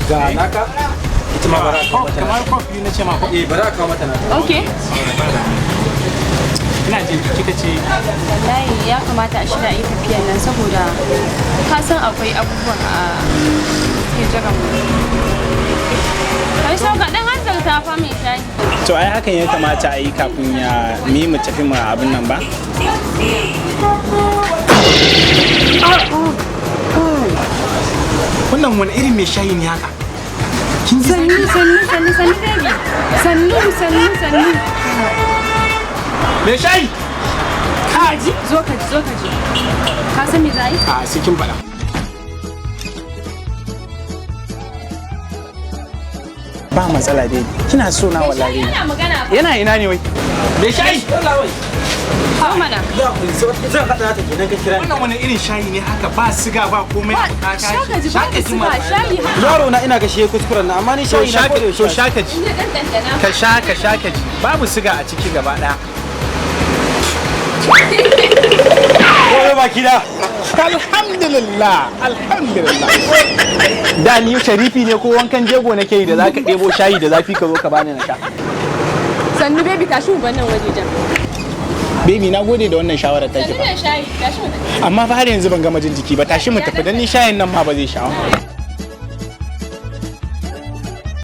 Ga naka. Ita ma bara ka mata. Kamar kofi na ce ma ko? Eh, bara ka mata naka. Okay. Ina jin kika ce. Wallahi ya kamata a shirya yi tafiyan nan saboda ka san akwai abubuwan a suke jiran mu. Kai so ka dan hanzarta fa mai shayi. To ai hakan ya kamata a yi kafin ya mi mu tafi mu abin nan ba. Wannan wani irin mai shayi ne haka? Kin ji? Sannu sannu sannu sannu baby. Sannu sannu sannu. Mai shayi? Kaji zo ka ji, zo ka ji. Ka san me za a yi? A sai kin faɗa. Ba matsala baby. Kina so na wallahi. Yana magana fa. Yana ina ne wai? Mai shayi? Zo mana. Zan haɗa ta kenan ka kira ni. Wannan wani irin shayi ne haka, ba siga ba komai? Ba shaka ji, ba siga shayi haka. Yaro na ina ga shi kuskuren na, amma ni To shayi na ko da to yaushe. shaka ji. In ya dan dandana. Ka sha, ka sha ka ji. Babu siga a ciki gaba daya. Ko baki da. Alhamdulillah, alhamdulillah. Da ni sharifi ne ko wankan jego nake yi da zaka ɗebo shayi da zafi ka zo ka bani na sha? Sannu baby, tashi mu bar nan wajejen. Baby, na gode da wannan shawarar take Sannu fa. mai shayi, tashi mu tafi. Amma fa har yanzu ban gama jin jiki ba, tashi mu tafi dan ni shayin nan ma ba zai sha.